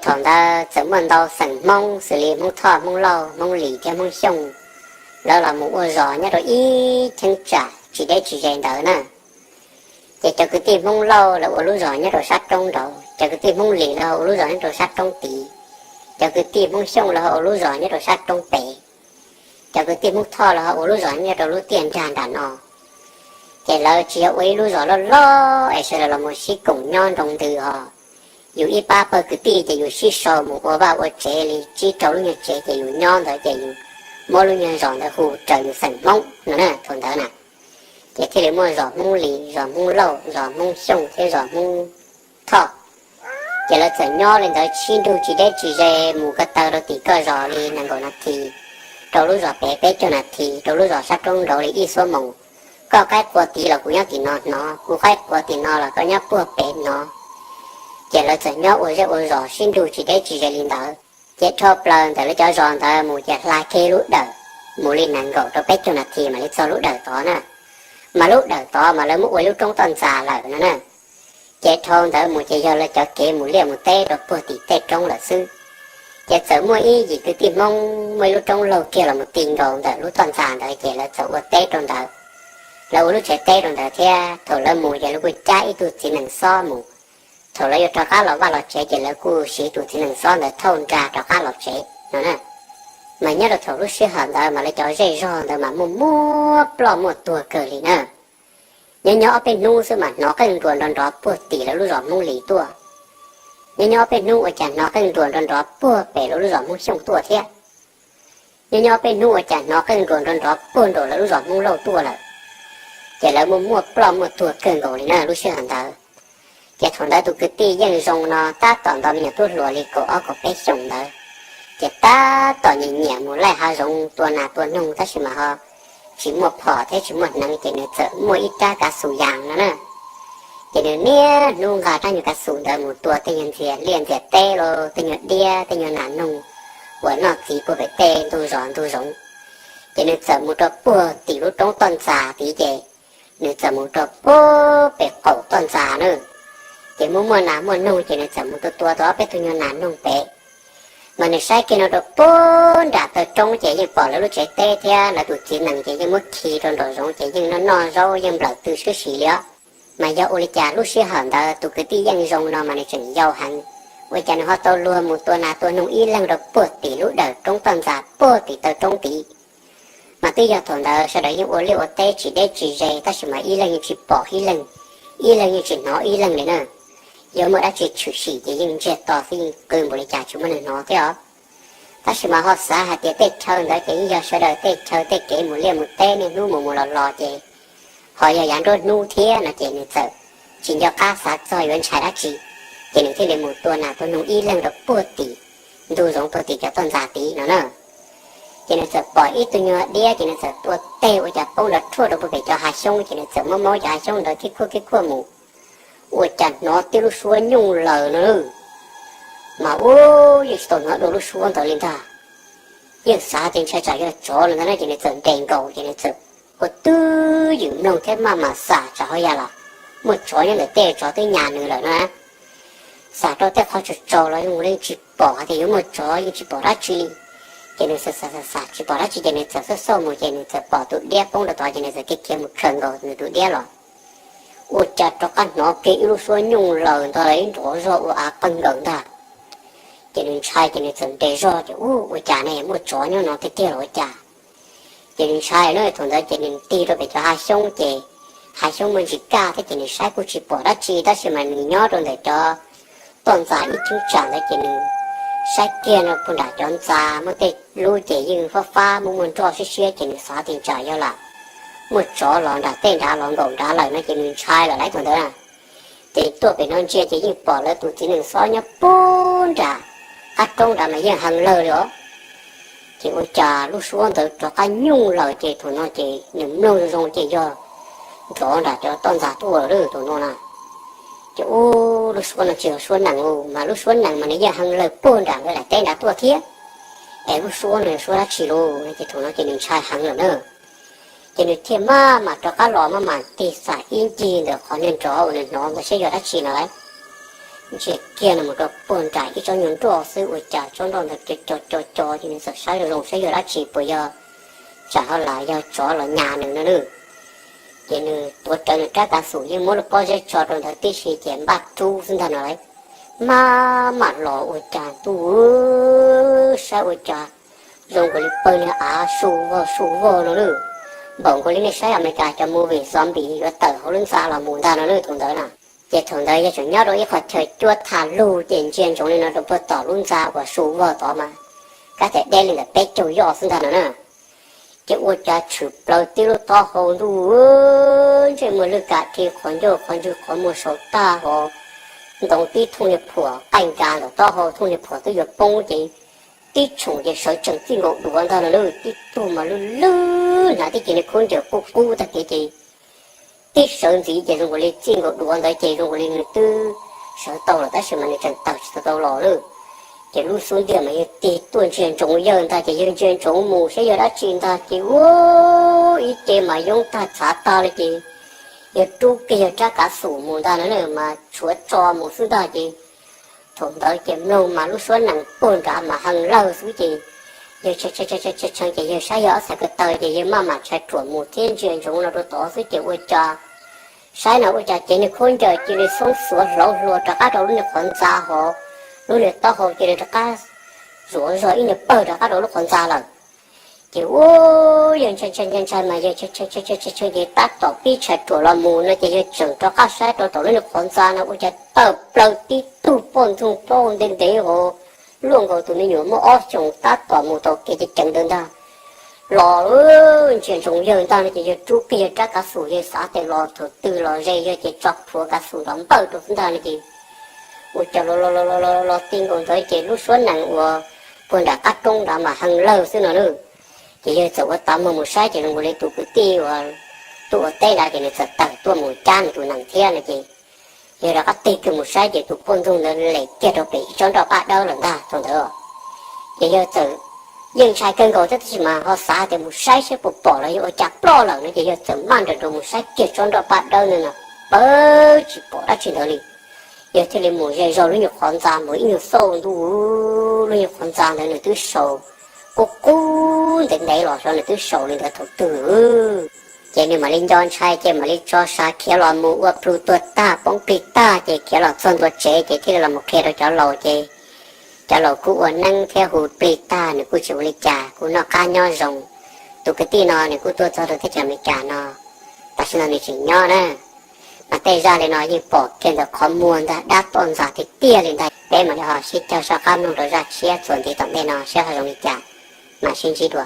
Thaum ntawd txawm muaj ntau xeem Hmoob xws li Hmoob Thoj, Hmoob Lauj, Hmoob Lis thiab Hmoob Xyooj, lawv los mus ua zos nyob rau ib cheeb tsam tsis deb tsis ze ntawd na. Ces cov kwv tij Hmoob Lauj lawv ua lub zos nyob rau sab roob nraud, cov kwv tij Hmoob Lis lawv ho ua lub zos nyob rau sab roob tid, cov kwv tij Hmoob Xyooj lawv ho ua lub zos nyob rau sab roob pem, cov kwv tij Hmoob Thoj lawv ho ua lub zos nyob rau lub tiaj nrag nram no. Ces lawv tsis yog ua ib lub zos loj loj es sawv daws los mus sib koom nyob nroo ntws ho. Yus ib pab pawg kwv tij ces yus sib sau mus ua vaj ua tsev li tsib rau lub nyuag tsev ces yus nyob ntawd ces yus muab lub nyuag zos ntawd hu raws yus xeem Hmoob no na thaum ntawd na. Ces thiaj li muaj zos Hmoob Lis, zos Hmoob Lauj, zos Hmoob Xyooj thiab zos Hmoob Thoj. Ces lawv txawm nyob li ntawd sib nrug tsis deb tsis ze mus ko taw rau tim koj zos li nees nkaum nas this, rau lub zos pem peb caug nas this, rau lub zos sab roob nraud li ib xuab moos. Koj qaib qua tid los kuv nyob tim no hnov, kuv qaib qua tim no los koj nyob puag pem hnov. Ces lawv txawm nyob ua zej ua zos sib nrug tsis deb tsis ze li ntawd. Ces dhau plaws ntawm lawv cov zos ntawd mus ces hla kiag lub dawm mus li nees nkaum rau peb caug nas this mam li txog lub dawm tod na. Mas lub dawm tod mas lawv muab ua lub roob toj ntxas lawm no na. Ces dhau ntawd mus ces yog lawv cov kev mus liaj mus teb rau puag tim tej roob lawm xwb. Ces txawm muaj ib yim kwv tij Hmoob muaj ib lub roob laug kiag los mus ti nkaus ntawm lub toj ntxas ntawd ces lawv txawm ua teb rau ntawd. Lawv ua lub tsev teb rau ntawd thiab thaum lawv mus ces lawv kuj cab ib tug txiv nees xob mus. Thaum lawv yuav rov qab los vaj los tsev ces lawv kuj siv tus txiv nees xob ntawd thauj nra rov qab los tsev no na. Mas nyob rau thaum lub sij hawm ntawd mas lawv cov zej zog ntawd mas muaj muaj ploj muaj tuag kawg li na. Nyob nyob ob peb hnub xwb mas hnov qeej nruas nrov nrov puag tim lawv lub zos Hmoob Lis tuaj. Nyob nyob ob peb hnub ua cas hnov qeej nruas nrov nrov puag pem lawv lub zos Hmoob Xyooj tuaj thiab. Nyob nyob ob peb hnub ua cas hnov qeej nruas nrov nrov puag nraum lawv lub zos Hmoob Lauj tuaj lawm. Ces lawv muaj muaj ploj muaj tuag kawg nkaus li na lub sij hawm ntawd. Ces thaum ntawd tus kwv tij Yeej Zoo no tab tom nto me nyuam tub hluas li kaum ob kaum peb xyoos ntawd, ces tab tom nyiam nyiam mus laij hav zoov tua nas tua noog tab sis mas ho tsis muaj phom thiab tsis muaj hneev ces nws txawm muaj ib rab kav xus yas no na. Ces nws niaj hnub nqa rab nyuag kav xus ntawd mus tua tej nyuag ntxias liaj ntxias teb los tej nyuag diab tej nyuag nas noog uas noj txiv puag pem tej ntug zos ntug zoov. Ces nws txawm mus rau puag tim lub roob toj ntxas tid ces nws txawm mus rau puag pem qaum toj ntxas na. Ces muaj muaj nas muaj noog ces nws txawm mus tua tua tau ob peb tug nyuag nas noog pem. Mas nws saib kiag no rau puag nram taw roob ces yeej pom lawv lub tsev teb thiab lawv tus txiv nees ces yeej muab khi rau nraum zoov ces yeej noj noj zaub yeej nplawm tw sib si li os. Mas yog ua li cas lub sij hawm ntawd tus kwv tij Yeej Zoo no mas nws tseem yau heev, ua cas nws ho tau luag mus tua nas tua noog ib leeg rau puag tim lub dawm roob toj ntxas puag tim taw roob tid. Mas twb yog thaum ntawd sawv daws yeej ua liaj ua teb tsis deb tsis ze tab sis mas ib leeg yeej tsis pom ib leeg, ib leeg yeej tsis hnov ib leeg li na. Yog muaj dab tsi tshwm sim ces yeej ntsiag to xwb yeej qw npaum li cas tsis muaj neeg hnov thiab os. Tab sis mas ho xav hais tias tej chaw ntawd ces yeej yog sawv daws tej chaw tej kev mus liaj mus teb niaj hnub mus mus los los ces ho yog yav nruab hnub thiab no ces nws txawm tsis nco qab xav txog yuav ntshai dab tsi, ces nws thiaj li mus tua nas tua noog ib leeg rau puag tim ntug zoov puag tim cov toj ntxas tid no na. Ces nws txawm pom ib tug nyuag diab ces nws txawm tua teg ua cas poob nrov rhuaj rau puag pem cov hav xyoob ces nws txawm muab maub cov hav xyoob ntawd khib khuaj khib khuaj mus, ua cas hnov tib lub suab nyooj laws no. Mas ub, yeej tsis tau hnov dua lub suab ntawd li ntag. Yeej xav tias ntshai tsam yog tsov li ntag na ces nws txawm nres nkaus ces nws txawm ua twj ywm mloog thiab maj mam xam tsam ho yog los muaj tsov nyob ntawm tej, tsov twb nyas nws lawm na. Xam rau tej qhov tsaus tsaus los yeej ua li tsis pom hais tias yuav muaj tsov yeej tsis pom dab tsi li. Ces nws xam xam xam xam tsis pom dab tsi ces nws txawm xauj xauj mus ces nws txawm pom tus diab poob rau tod ces nws txawm khiav khiav mus khawm nkaus nws tus diab los. Ua cas rov qab hnov kiag ib lub suab nyooj laws ntog ib nrov zog ua av qeeg nkaus ntag. Ces nws ntshai ces nws txawm nres zog ces ub ua cas ne muaj tsov nyob no tiag tiag los ua cas. Ces nws ntshai na thaum ntawd ces nws tig rau pem cov hav xyoob ces hav xyoob muaj ntsis kaj thiab ces nws saib kuj tsis pom dab tsi tab sis mas nws nyob rau ntawm cov toj ntxas ib cheeb tsam ntawd ces nws saib kiag no puag nram cov ntxa muaj tej lub ces yeej fab fab muaj muaj nroj siab siab ces nws xav tias tsam yog lam muaj tsov los nram tej nrad los nkaum nrad lawm no ces nws ntshai lawm lauj thaum ntawd na. Ces tuaj pem no ntsia ces yeej pom lawv tus txiv nees xob nyob puag nram qab roob nrad mas yeej heev lawg li os. Ces ua cas lub suab ntawd rov qab nyooj laws ces thaum no ces nws mloog zoo zoo ces yog nrov nram cov toj ntxas tuaj lawm thaum no na. Ces ub, lub suab no tsis yog suab nees ub mas lub suab nees mas nws yeej heev lawg puag nram lawv daim teb nrad tuaj thiab. Es lub suab no yog suab dab tsi lauj no ces thaum no ces nws ntshai heev lawm na. Ces nws thiaj maj mam rov qab los maj mam tig xam ib ncig ntawm qhov niag nrov uas nws hnov ntawd saib yog dab tsi no lauj. ntsia kiag no mus rau puag nram ib tsob nyuag nroj xwb, ua cas tsob nroj ntawd co co co co ces nws txawm saib zoo zoo saib yog dab tsi puas yog tsam ho lam yog tsov los nyas nws no nawb. Ces nws tuav rawv nws rab kav xum yeej muab lub pob zeb tso rau ntawd tib si ces npaj rub xwb ntag no lauj. Maj mam los ua cas ntuj, saib ua cas zoo nkaus li pawg niag av su vog su vog no nawb. Npaum nkaus li nej saib Amelikas cov movie zombie yuav tawm hauv lub ntxa los mus ntag no nawb thaum ntawd na. Ces thaum ntawd yog tseem nyob rau ib qho chaw cuab tham lug ces ntsia ntsoov li no rau puag tom lub ntxa uas su vog tod mas kab tes deb li ntawm peb caug yoj xwb ntag no na. Ces ua cas tshwm plaws tib lub taub hau ntuj, ntsej muag lwj kam rhi qhov ncauj qhov ntswg qhov muag saum tag hos, ntoo tib thooj niag phuam qaij nkas ntawm taub hau, thooj niag phuam twb yuav poob ces tib tshoom ces sawv tsees txij nkaus duav ntag no lauj. Tib tug mas lwj lwj hnav tib ce niag khaub ncaws qub qub tag kev ces tib sawv ntxiv ces zoo nkaus li txij nkaus duav ntawd ces zoo nkaus li nws twb sawv tau lawm tab sis mas nws tseem tawm tsis tau tau los lawm. Ces lub xub ntiag mas yawg tig tuaj ntsia ntsoov yawg ntag ces yawg ntsia ntsoov mus saib yog dab tsi ntag ces ua ib ce mas yoob tag txhav tag li ces yawg rub kiag yawg rab kav xum mus ntag no na mas tshuav tso mus xwb ntag ces thaum ntawd ces mloog mas lub suab nees puag nrad mas heev lawg xwb ces yawg tshee ces yawg saib yog ob txhais ko taw ces yawg maj mam tshais ruam mus thiab ntsia ntsoov no rau tod xwb ces ua cas saib no ua cas cev niag khaub ncaws cia li xoob xuav hlauv hluas rov qab rau lub niag qhov ntxa hos lub niag taub hau cia li rov qab zuav zog ib niag pawg rov qab rau lub qhov ntxa lawm. Ces ua yawg ntshai ntshai ntshai ntshai mas yawg tshee tshee tshee ces tab tom pib tshais ruam los mus no ces yawg tseem rov qab saib rau tom lub niag qhov ntxa no ua cas tawm plaws tib tug poj ntxoog plaub hau ntev ntev hos luaj nkaus tus me nyuam muaj ob xyoos tab tom mus tau kev ceev ceev ntawd ntag. Los ntsia ntsoov yawg ntag no ces yawg rub kiag yawg rab kav xum yawg xav tias los thaum twg los ze yawg ces tso plhuav kav xum nrov npawj rau xwb ntag no ces ua cas los los los los los txij nkaus ntawd ces lub suab nees uas puag nram qab roob nrad mas heev lawg xwb no lauj. Ces yawg txawm ua tav muag mus saib ces zoo nkaus li tus kwv tij uas tuaj ua teb nrad ces nws txawm tawm tuaj mus cab nws tus nees thiab no ces yawg rov qab tig kiag mus saib ces tus poj ntxoog ntawd lem kiag rau pem ib tsob nroj paj dawb lawm ntag thaum ntawd. Ces yawg txawm yeej ntshai kawg nkaus thiab tab sis mas ho xav tias mus saib saib puas pom los yog ua cas ploj lawm no ces yawg txawm maj nrawm nroos mus saib kiag tsob nroj paj dawb ntawd no pawg tsis pom dab tsi ntawd li. Yawg thiaj li mus ze zog lub nyuag qhov ntxa mus ib nyuag xauj ntuj, lub nyuag qhov ntxa ntawd nws twb saus qub qub ntev ntev los xyov nws twb saus li ntawd thaum twg. Ces nws mam li nco ntshai ces mam li tso sav khiav los mus ua plu tuag tag poob plig tag ces khiav los txog ntua tsev ces thiaj li los mus qhia rau cov laus ces cov laus kuj ua neeb thiab hu plig tag nws kuj tsis ua li cas kuj noj qab nyob zoo. Tus kwv tij no nws kuj tuaj txog rau teb chaws Amelikas no, tam sim no nws tseem nyob na. Mas tej zaj li no yeej pom kiag ntawm qhov muag ntag dab toj ntxas tiag tiag li ntag. Peb mam li ho sib caug soj qab mloog rau zaj tshiab txuas ntxiv tom ntej no saib ho zoo li cas. Mam sib ntsib dua.